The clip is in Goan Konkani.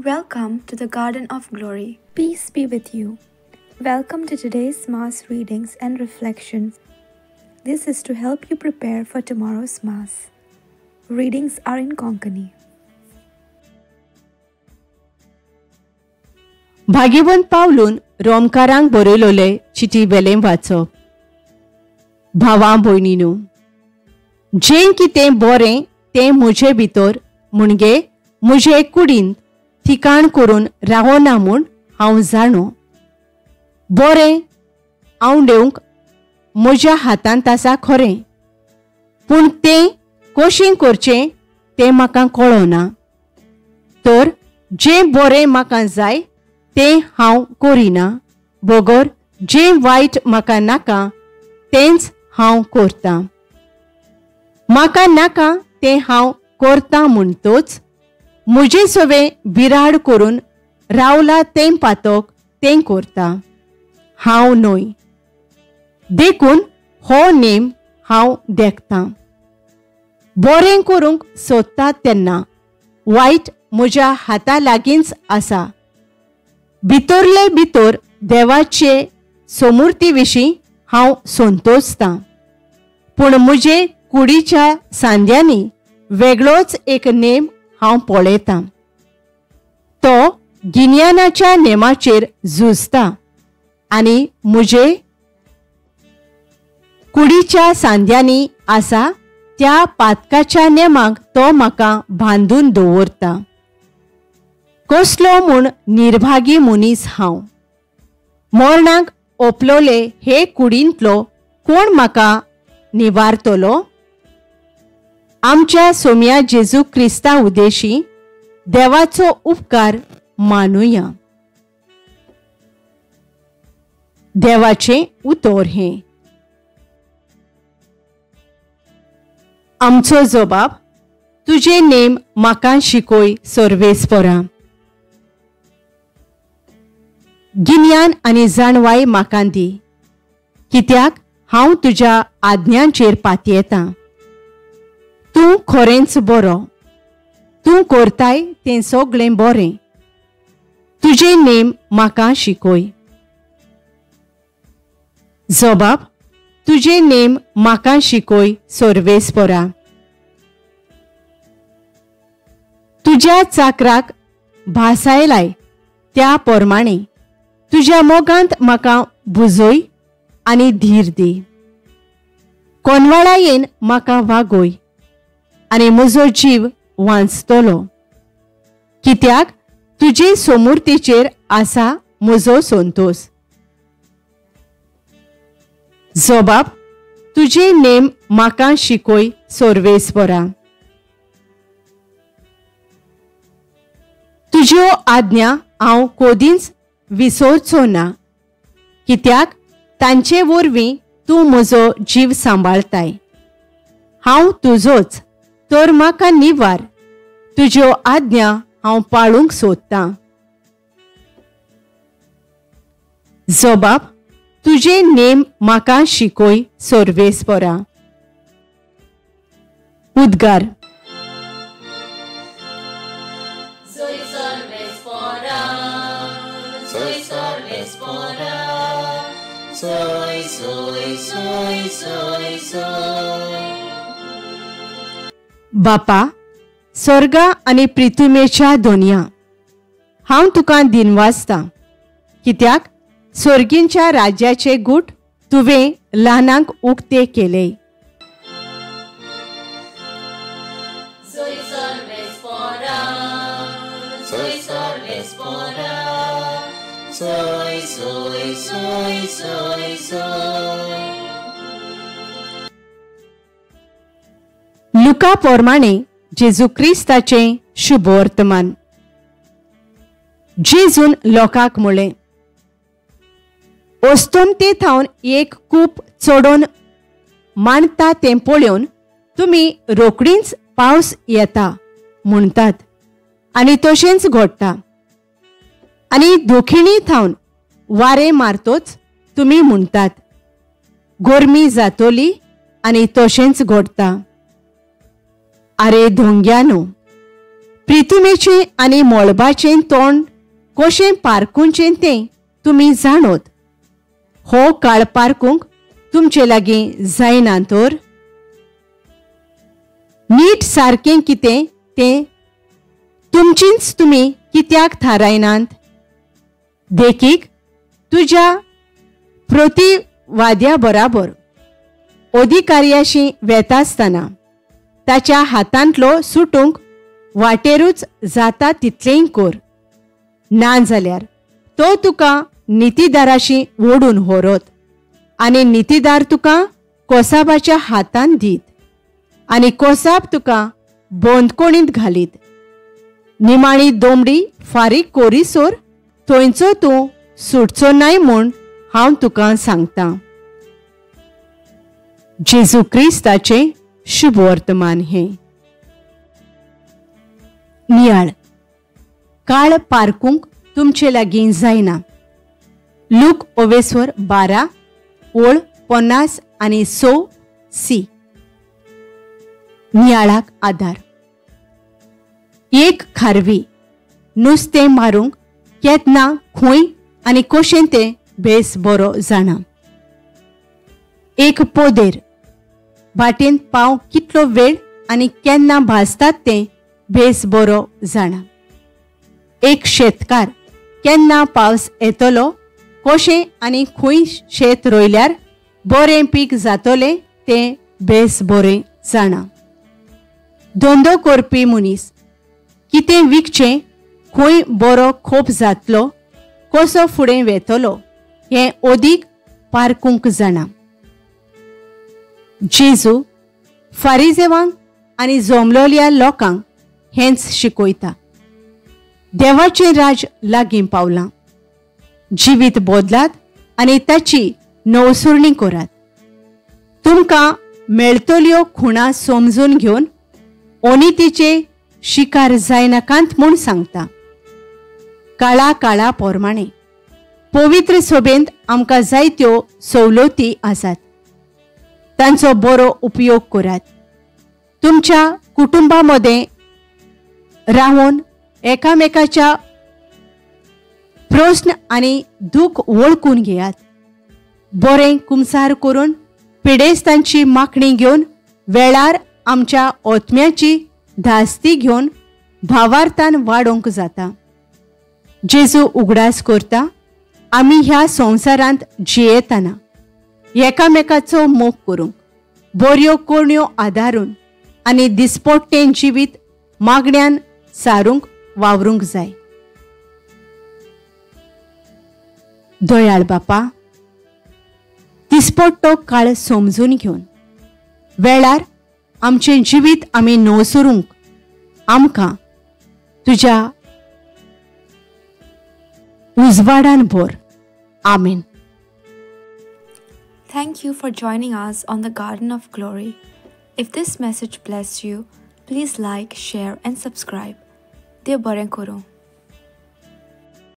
Welcome to the Garden of Glory. Peace be with you. Welcome to today's Mass readings and reflections. This is to help you prepare for tomorrow's Mass. Readings are in Konkani. भाग्यवंत पावलून रोमकारांक बरयलोले चिटी वेलें वाचप. भावां भयणीनू, जें कितें बरें तें म्हजे भितर म्हणजे म्हजे कुडींत ठिकाण करून रावना म्हूण हांव जाणो. बरें आंवडेवंक म्हज्या हातांत आसा खरें, पूण तें कशें करचें तें म्हाका कळना. तर जें बरें म्हाका जाय तें हांव करिना, बगर जें वायट म्हाका नाका तेंच हांव करतां. म्हाका नाका तें हांव करतां म्हणटोच म्हजे सवें बिराड करून रावला तें पातक तें करता, हांव न्हय. देखून हो नेम हांव देखतां, बरें करूंक सोदता तेन्ना वायट म्हज्या हाता लागींच आसा. भितरले भितर देवाचे समूर्ती विशीं हांव संतोषतां, पूण म्हजे कुडीच्या सांद्यांनी वेगळोच एक नेम हांव पळयतां. तो गिन्यानाच्या नेमाचेर झुजता आनी म्हजे कुडीच्या सांद्यांनी आसा त्या पातकाच्या नेमाक तो म्हाका बांदून दवरता. कसलो म्हूण निर्भागी मनीस हांव! मरणाक ओपलोले हे कुडींतलो कोण म्हाका निवारतलो? आमच्या सोम्या जेजू क्रिस्ता उदेशी देवाचो उपकार मानुया. देवाचें उतर हें. आमचो जबाब, तुजे नेम म्हाका शिकोय सर्वेस्परा. गिन्यान आनी जाणवाय म्हाका दी, कित्याक हांव तुज्या आज्ञांचेर पातयेतां. तूं खरेंच बरो, तूं करताय तें सगळें बरें. तुजे नेम म्हाका शिकोय. जबाब, तुजे नेम म्हाका शिकोय सर्वेस्परा. तुज्या चाकराक भासायलाय त्या प्रमाणे तुज्या मोगांत म्हाका बुजय आनी धीर दी. कोनवाळायेन म्हाका वागोय आनी म्हजो जीव वांचतलो, कित्याक तुजे सोमुर्तीचेर आसा म्हजो संतोष. जबाब, तुजे नेम म्हाका शिकोय सर्वेस्परा. तुज्यो आज्ञा हांव कदींच विसरचो ना, कित्याक तांचे वरवीं तूं म्हजो जीव सांबाळताय. हांव तुजोच, तर म्हाका निवार. तुज्यो आज्ञा हांव पाळूंक सोदतां. जबाब, तुजे नेम म्हाका शिकोय सर्वेस्परा. उद्गार. बापा, स्वर्गा आनी प्रिथुमेच्या दोनया, हांव तुका दिनवासतां, कित्याक स्वर्गींच्या राज्याचे गूट तुवें ल्हानांक उक्ते केले. लुका प्रमाणे जेजू क्रिस्ताचें शुभवर्तमान. जेजून लोकांक म्हळें, अस्तंते थावन एक कूप चडोवन मांडटा तें पळोवन तुमी रोखडीच पावस येता म्हणटात आनी तशेंच घडटा. आनी दक्षिणी थावन वारें मारतोच तुमी म्हणटात गरमी जातली आनी तशेंच घडटा. आरे धोंग्यानो, प्रितुमेचें आनी मळबाचें तोंड कशें पारखुचें तें तुमी जाणोत. हो काळ पारखूंक तुमचे लागीं जायना तर? नीट सारकें कितें तें तुमचींच तुमी कित्याक थारायनात? देखीक, तुज्या प्रतिवाद्या बराबर अधिकार्याशी वेतासतना ताच्या हातांतलो सुटूंक वाटेरूच जाता तितलेंय कर, ना जाल्यार तो तुका नितीदाराशी ओडून व्हरत आनी नितीदार तुका कोसाबाच्या हातान दीत आनी कोसाब तुका बंदकोणींत घालीत. निमाणी दोमडी फारीक कोरीसोर थंयचो तूं सुटचो नाय म्हूण हांव तुका सांगतां. जेजू क्रिस्ताचें शुभ वर्तमान हें. नियाळ. काळ पारखूंक तुमचे लागीं जायना. लूक ओवेस्वर 12 ओळ 50 आनी 6 सी. नियाळाक आदार. एक खारवी नुस्तें मारूंक केन्ना खंय आनी कशें तें बेस बरो जाणा. एक पोदेर वाटेन पाव कितलो वेळ आनी केन्ना भाजतात तें बेस बरो जाणा. एक शेतकार केन्ना पावस येतलो, कशें आनी खंय शेत रोयल्यार बरें पीक जातलें तें बेस बरें जाणा. धंदो करपी मनीस कितें विकचें, खंय बरो खोप जातलो, कसो फुडें वेतलो हें अदीक पारखूंक जाणा. जेजू फारिजेवांक आनी जमलोल्या लोकांक हेंच शिकयता. देवाचें राज लागीं पावलां. जिवीत बदलात आनी ताची नवसुरणी करात. तुमकां मेळटल्यो खुणा समजून घेवन अनितीचे शिकार जायनाकात म्हूण सांगता. काळा काळा प्रमाणे पवित्र सभेंत आमकां जायत्यो सवलती आसात, तांचो बरो उपयोग करात. तुमच्या कुटुंबा मदें रावन एकामेकाच्या प्रस्न आनी दूख वळखून घेयात. बरें कुमसार करून पिडेस्तांची मागणी घेवन वेळार आमच्या आत्म्याची धास्ती घेवन भावार्थान वाडोवंक जाता. जेजू उगडास करता, आमी ह्या संवसारांत जियेतना एकामेकाचो मोग करूंक, बऱ्यो करण्यो आदारून आनी दिसपट्टें जिवीत मागण्यान सारूंक वावरूंक जाय. दयाळ बापा, दिसपट्टो काळ समजून घेवन वेळार आमचें जिवीत आमी नवसरूंक आमकां तुज्या उजवाडान भर. आमेन. Thank you for joining us on the Garden of Glory. If this message blessed you, please like, share and subscribe. देव बरें करूं.